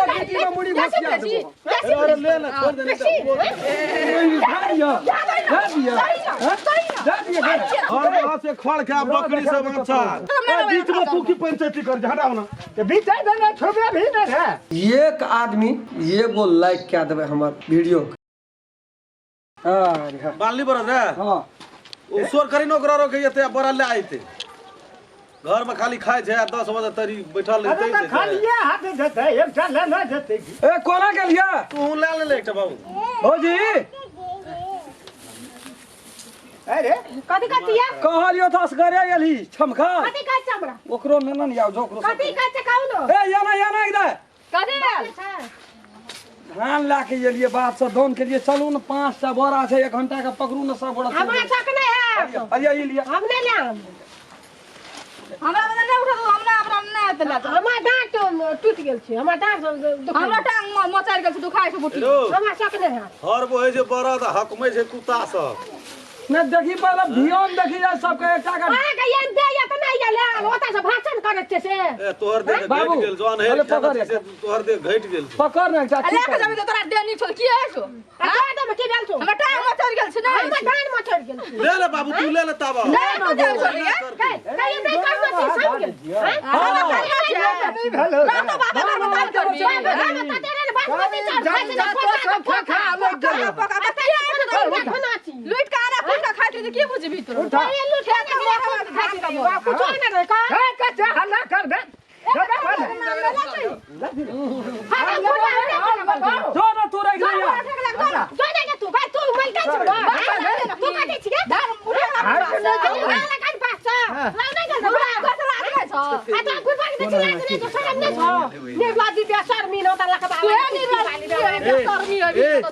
देबो गिट्टी में मुड़ी घोसिया देबो। अरे अरे ले ना छोड़ दे नहीं तो जा दिया जा दिया हाँ? जा दिया घर। हर वहां से खड़ के बकरी सब अच्छा बीच में तू की पंचायती कर हटाओ ना। तऽ बीते देने छोड़बे भी नहि रे। एक आदमी एगो लाइक कए देबै हमर वीडियो के। अरे हाँ। बाली बरस रे। हाँ। ओ शोर करी न ओकरा रोके एते बड़ा ले आइते घर में खाली खाय छै आ 10 बजे तरी बैठल अरे रहते तऽ खालिए हाथ जेतै एकटा लेना जेतै की। ए कोना गेलियै? तू ले ले एकटा बाबू। भौजी। अरे कथी कथी या? कहलियो तऽ असगरे गेलही छमखा। कथी कहै छै हमरा? ओकरो नेने ने आउ जो ओकरो। कथी कहै छै कहू ने? ए याना याना इधर। कथी भेल? धान लए के एलियै बाप से दौन के लिए चलू ने 5टा बोरा छै 1 घंटा के पकड़ू ने सब गोरा। हमरा शक नहि है। अरे ई लिअ। हम नहि लेब। हमरा बदल नहि उठा दू, हमरा अपना नहि एतै लए। हमर डाँट टूटि गेल छै, हमर डाँट दुखाइ। हमरा टांग मोचरि गेल छै, दुखाइ छै बुटी। हेलो। हमरा शक नहि है। हर बोहे छै बरद हकमै छै कुत्ता सब। नहि देखी पहिले धियान देखी जाय सबके एकटा के। अहाँके एहन देह यऽ तऽ नहि गेल हन, ओतऽ से भाषण करै छियै से। ए तोहर देह घटि बाबू, गेल जौन हे पहिले पकड़ से तोहर देह घटि गेल छै। पकड़ ने एकटा आ की लए के करबै? जेबै तऽ तोरा देह नीक छौ की होइ छौ? आ तोरा देहमे की भेल छौ? हमर टांग मोचरि गेल छै नहि। हमर डाँट मोचरि गेल छै। ले ले बाबू तू ले ले ताबा। नहि कथी होइ छौ रे? गै, कहियो नहि करबो छी, समझ गेल? आँय? हमरा करना छै। नहि भेल हौ। रातो बाबा घर में बात करबी। बाप रे, बाप, तते रे बासमती चाउर खाइ छै ने, तो सब खा खा आबै गेल। पका पका तते रे खाना छी। लूट के आना फूट के खाइत रही की बुझबी तू? उठा। अरे लूट के आना फूट के खाइ छै, बाप, कुछो नहि रहै का? हे कच्चा हल्ला कर दे। देबे पहिले। हल्ला फूट के खाना बताओ। जो ने तू रख लिया। जो नहि गे तू, भाइ, तू मलका छी बा। तू कथी छी गे? लाला कान पास छ। लाउ नहि गेल बा। आ तो गुरबा के बेची लाज नहि छौ, शरम नहि छौ। निर्लज्जी बेशर्मी न त लखबा।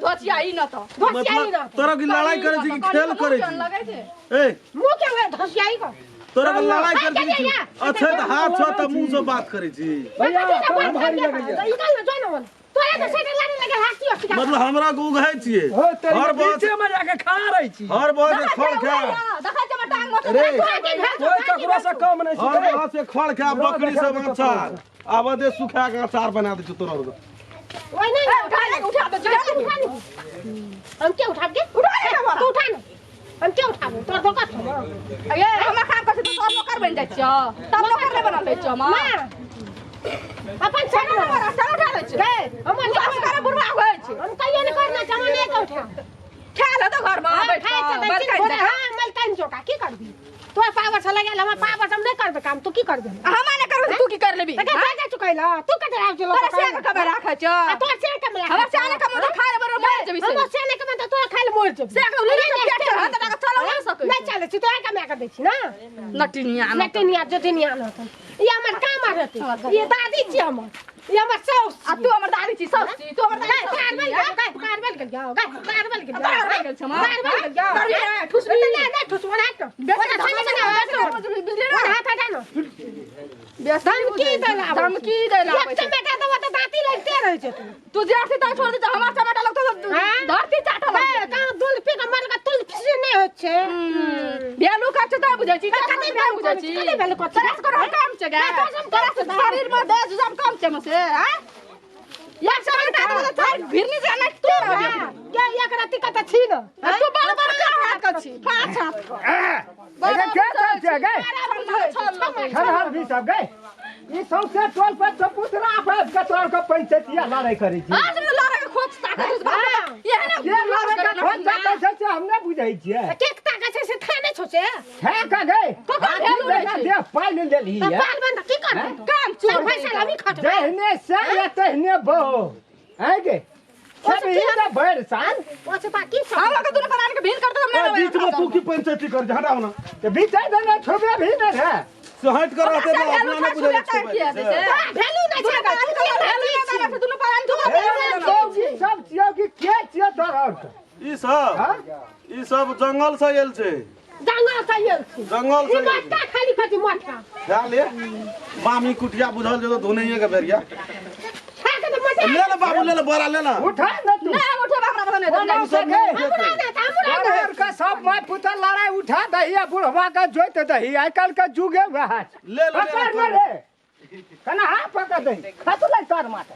धोसियाई न। मतलब तोरा की लड़ाई करे छी कि खेल करे छी? ए मुँह के उहे धोसियाई को। तोरा के लड़ाई करे छी? आ, अच्छा तऽ हाथ छौ तऽ मुंह से बात करे छी। भैया कथी ने कम बात भारी कर लगैया। ई कल न जो न होन। तोरा तऽ सेटर लाने लगे हाथी हस्ती का। मतलब हमरा के उघै छियै। हो तेरी हर बस बीचे में जाके खा रही छी। हर बस खड़ खा रे तोरा की भेल छौ? कोई ककरो से कम नहीं हर छी। बस से खड़ खा बकरी सब अचार आब दे सुखा के अचार बना दे छौ तोरा के। ओए नहीं उठा ले उठा दे उठा ले। हम के उठाब के? उठा ले तू उठा न। हम के उठाबो? तोर धोखा छौ न। ना अपन छौ न। गै, हमर हम कहियो नहि करना छै, हम नहि उठा। हाँ, खाइ छै तऽ चिन भोरे, हाँ, मलकाइन चोका, की करबी? तोर पावर से लगायल, हमर पावर से हम नहि करबै काम, तू की करबी? तू की कर लेबी? तऽ जा जा चुकैला, तू कतऽ आबि गेलौ तोरा तऽ से कमे राखै छौ? आ तोर से कमे राखै हमर छौ। से कमे तऽ खाय ले बड़ मर जेबी से। हमर से नहि कमे तऽ तोरा खाय ले मरि जेबी। से के लुरि के पेट चढ़ा तऽ लगा चलऽ नहि सकै। नहि चलै छी, तोरा कमा कऽ दै छी ना। नटिनिया न नटिनिया, जोटिनिया न होतन। ई हमर काम रहतै। ई दादी छी हमर। ई हमर साउस आ तू हमर दादी छी, साउस छी, तू हमर दादी गाय, तार बन गेल, गाय, तार बन गेल, गाय, तार बन गेल, तार बन गेल छौ, माँ। तार बन गेल, गाय। तार बन ठुसबी। नहि, नहि, ठुसबो नहि, हट। बेसी ओना धमकी छाने छाने हट। बिजली ओना हाथ हटा न। धमकी दै लए आबै छै। धमकी दै लए आबै एक छै। चमेटा देबो तऽ दाँती लगिते रहै छै तू। तू जे अथी तऽ छोड़ दे, हमर चमेटा लगतौ तऽ हाँ? धरती चाटऽ ए, लगतौ। कहाँ दुल पी कऽ मरलकै, तुल फीसे नहि होइत छै। भेलू करै छै तऽ बुझै छी, कते कते भेलू बुझै छी। कते भेलू करै छी? तोरा से कोनो काम छै गे? नहि, तोरा से हम तोरा से काम छै। शरीर में देह जुजाम कम छै मसे, आँय? एक चमेटा देबो तऽ चारि घिरनी से नहि तू रहबे। गे, एक रत्ती कतऽ छी न? आ तू बड़ बड़ का हाथ के छी, पाँच हाथ के। एकर के सब छै गै? खरहर भी सब गै। ई सौंसे टोल पर चबूतरा पर आबि कऽ तोहर के पंचायतिया लड़ाइ करै छी। आज ने लड़े के खोज ताकत छै, बाप रे। एहने के लड़ै के खोज ताकै छै से हम नहि बुझै छियै। के ताकै छै से था नहि छौ से? है का गै? ककर हाथी भेलू रहै जकाँ छै? देह पालि लेलही तऽ ये। बाल बन्द की करबै तू? काम चोर सब पैसा लाबी खटबै। जहने से या तहने बहो। आँय गे? खेबही तऽ भरि साल। ओ से बा की सब? हम लोग के दुनू प्राणी के भीड़ करते हम ए, नहीं बीच में तू की पंचायती कर हटाओ ना। तऽ बीते देने छुबे भी नहि रे। से हट कर रहते ना अपना नहीं बुझै छै। तोरा भेलू नहि छै, तोरा दुनू प्राणी हे सब ई सब छियौ कि के छियौ तोहर और के? ई सब हाँ? ई सब जंगल से आयल छै। जंगल से आयल छी। जंगल ई से आयल मटका खाली खाती मटका। खा ले मामी कुटिया बुझल जेतो धुनैये के बेरिया। खा के तऽ मटका। ले ले बाबू ले ले बोरा ले ले। उठा न तू। नहीं हम उठेबा हमरा पसंद नहीं कोना से गे? हमरा नहि, तऽ हमरा नहि। तोहर के सब माय पुता लड़ाई उठा दही आ बुढ़वा के जोइत दही। आइ काल्हि के जुगे वएह छै। ले ले, ले पकड़ ले न रे। कना हाथ पकड़ दे खसलै तोर माथे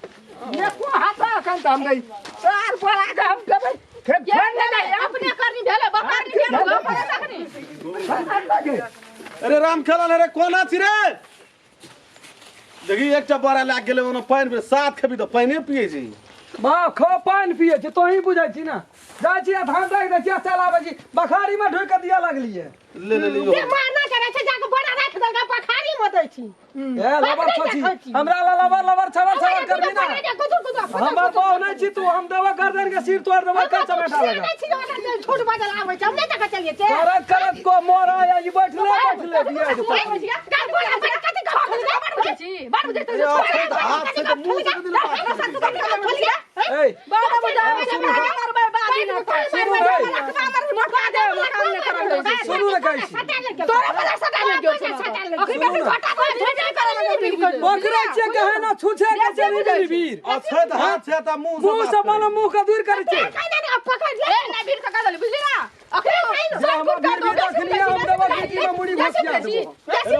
एको हाथ अखन तऽ हम नहि चार बोरा के हम देबै फेर केहन फेर नहि भेलै अपने करनी भेलै बकरनी भेलै बकरे तखनी लगे अरे राम खेलन अरे कोना छी रे देखी एकटा बोरा लए गेलै ओना पानि पे सात खेबी तऽ पानिए पियै छी बाप खो पानि पियै छी तोही बुझै छी ने जाइ छी आ धान राखि दै छी आ चल आबै छी बखारीमे ढुकि कऽ दिअ लगलियै ले ले ले जे मारना करे छै जाके बोरा राखि देलकै बखारी मे दै छी ए लबर छছি हमरा ला लबर लबर छबर छबर करबी ना हमर बाप नहीं छी तू हम देबो गर्दन के सिर तोड़ देबो का चमेटा लगा छोट बाजल आबै छै हम नहि देखै चलिए छै करत करत को मोर आया ई बैठले बैठले दिया जे हाथ से तऽ मुँह से दिल ए सुनू ने कहै छी बकरा छियै कहे ना छुछे के छै रे वीर अच्छा तऽ हाथ से तऽ मुँह मुंह से अपन मुंह के दूर करै छै जे हमर वीर वीर रखलियै हम देबो खिड़की में मुड़ी घोसिया देबो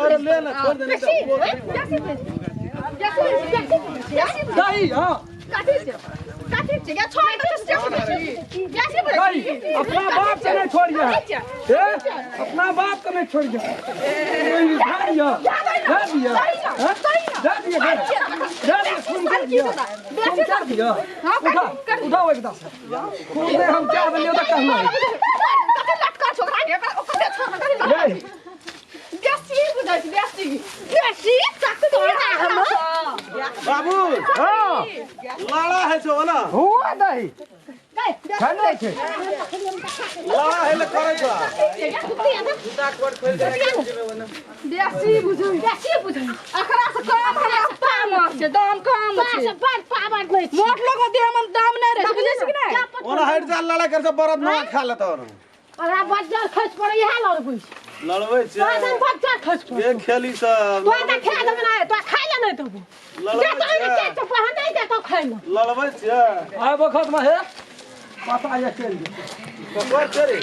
अरे ले ना छोड़ दे नहीं तऽ दही हां दही अपना बाप के नहीं छोड़िए ए अपना बाप के नहीं छोड़िए जा दिया जा दिया हाँ? जा दिया जा दिया खून कर दिया खून कर दिया उठा उठाओ एकदम से खून दे हम क्या देलियो तो कहना है ले बाबू हाँ लाड़ा है छौ ना हुआ दही ठंडे छै लाड़ा है ले करै छौ बेसी बुझै बेसी बुझै अखरा से कम हमरा पावर छै दाम कम छै बड़ पावर नहि छै मोट लोग देह में दाम नहि रहै छै बुझै छी कि नहि ओना हटि जा लड़ा कर से बरद ना खा लेता और ओकरा बज्जर खसि पड़ै इएह लड़बै छै लड़बै छै तोरा सन बज्जर खसि पड़ै ये खेली सब तोरा तऽ खाय देबै नहि तोरा खाय लए नहि देबौ लड़बै जे तोरा छै के तो पहन नहि देतौ खाय लए लड़बै छै आइ बखत में हे पता ये चलि जेतै ककर छै रे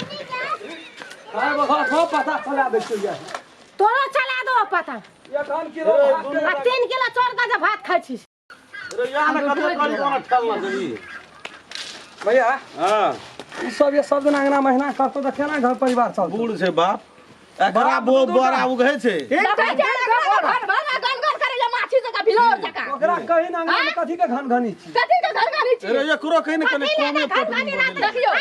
आइ बखत में पता चला दै छियै ये तोरो चला दो पता एखन किलो भात के आ 3 किलो चाउर के जे भात खाइ छी रे या ना कते करी कोना ठेलना छै भैया हां ई सब ये सब दिन अंगना महीना करतो तऽ केना घर परिवार चलतौ बूढ़ छै बाप एकरा बाप बो दू दूटा। बोरा उघै छै देखै छै घर भर गन गन करै ले माछी जकाँ भिलोर जकाँ ओकरा कही ना अंगना में कथी के घन घनी छी कथी के घर घनी छी अरे एकरो कहीं ने कने कमे पटरी देखियौ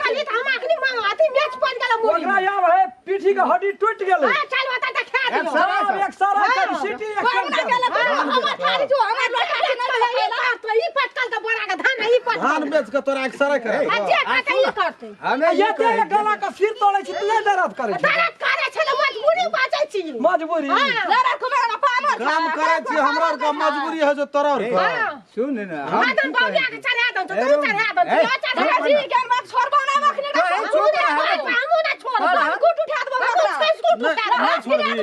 खाली तऽ हम अखनी मांग अथी मैच पड़ गेल मुड़ी ओकरा याब है पीठी के हड्डी टूटि गेलै हां चल ओतऽ तऽ खा दियौ सब एक सारा कर सीटी एक कोना चल गेल हमर थारी जो हमर लोटा छै नहि ई करतै ई पटकल के बोरा के धान ई पटकल धान बेच के तोरा एक्सरे करे आ जे खातै ई करतै हमे ये ते गला के सिर तोड़ै छी तू दर्द करै छी दर्द करै छै तऽ मजबूरी बाजै छी मजबूरी लड़ा कुमार पामर काम करै छी हमरा आर के मजबूरी है जो तोरा आर के सुन ना हम मदन बौलिया के चढ़ा दन तू चढ़ा दन तू चढ़ा जी के बात छोड़बा ना अखनी तो ए, चुप रह। हमू ना छोड़ब गुट उठा देबो हमू छेस गुट उठा देबो नहीं छोड़बी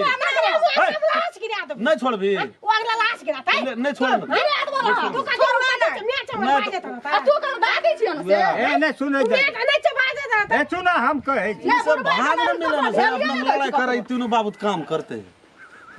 लाश गिरा देबो नहीं छोड़बी ओ अगला लाश गिरा तै नहीं छोड़बी गिरा देबो तू का छोड़बा ना मैच में बाजे आ तू कर दादी छी न से ए नहीं सुनै मैच नहीं छै बाजे दे ए सुन हम कहै छी ई सब भाग न मिलन छै अपना लड़ाई करै तीनू बाबू काम करते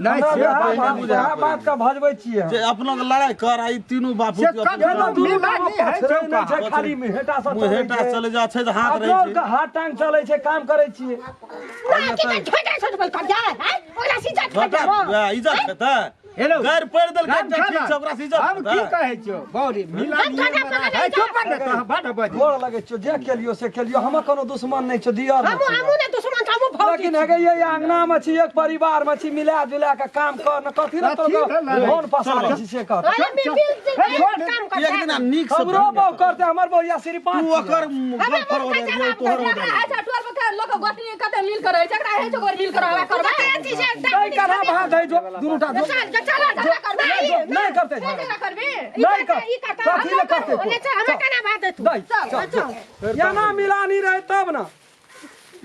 नहीं से हमरा बात बुझा वएह बात के भजबै छियै जे अपनो के लड़ाई कर आ ई तीनू बाबू से के अपना कखनो एना दुनू मिला काम नहीं है पछड़ै नहि चौका। छै खाली मुहेटा से चलै मुहेटा छै। चले जा छै तऽ हाथ अपनो रहै आरके छै हाथ टांग चलै छै काम करै छियै ना के छोटा छोटा बोल कर जा हैं ओकरा सीधा छोटा वएह इज्जत छै तऽ हेलो गैर पड़ि देलकै राम तऽ ठीक छै ओकरा से इज्जत हम की हेतै। कहै छियौ बौरी मिला हम छोटा पकड़ है चुप ने तो बड बज गोर लगै छियौ जे केलियो से केलियो हमर कोनो दुश्मन नहि छौ दियर हमू हमू ने दुश्मन छ हमू फौजी लेकिन हेगे ये अंगना में छी एक परिवार में छी मिला जुला के काम कर न कथी न कथी तोर लड़ाई? भोन पसारै छी से कर अरे मिल मिल काम कर एक दिना नीक से हमरो बहु करते हमर बहु या श्री पाँच तू ओकर गप पर ओदर यो तोहर ओदर अच्छा टोल पर लोक गोतनी कते मिल कर रहै छै एकरा हे छै मिल कर रहबा करबै नहीं करा भात है जो दुनू टा जो चल चल झगड़ा करबै नहीं करते झगड़ा। झगड़ा करबी नहीं कर ई करता कथी ले करते ओने चल हमरा केना भात तू दई चल चल याना मिलानी रहे तब ना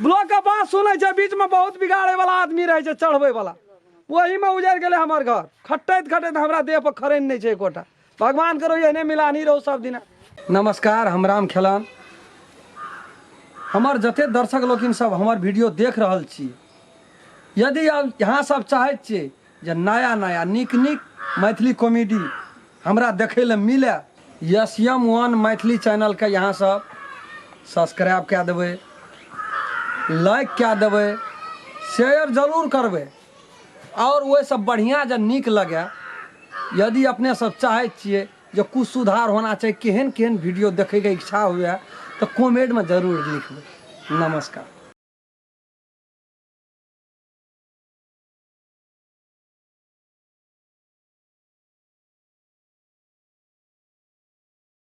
ब्लॉक के बात सुनै छै बीच में बहुत बिगाड़े वाला आदमी रहे छै चढ़बै वाला वही में उजड़ गेलै हमर घर खटैत खटैत हमरा देह पर खरैन नहि छै एकोटा भगवान करो एहने मिलानी रहो सब दिना। नमस्कार, हम राम खेलान। हमर जते दर्शक लोकिन सब हमर वीडियो देख रहल छी, यदि अब यहाँ सब चाहैत छियै जे नया नया नीक नीक मैथिली कॉमेडी हमरा देखै लए मिले यस एम वन मैथिली चैनलके यहाँ सब सब्सक्राइब कए देबै लाइक कए देबै शेयर जरूर करबै आओर ओहिसँ बढ़िआँ जे नीक लगै यदि अपने सब चाहै छियै जे कुछ सुधार होना चाही केहन केहन वीडियो देखैके इच्छा हुए तऽ कमेंटमे जरूर लिखबै नमस्कार।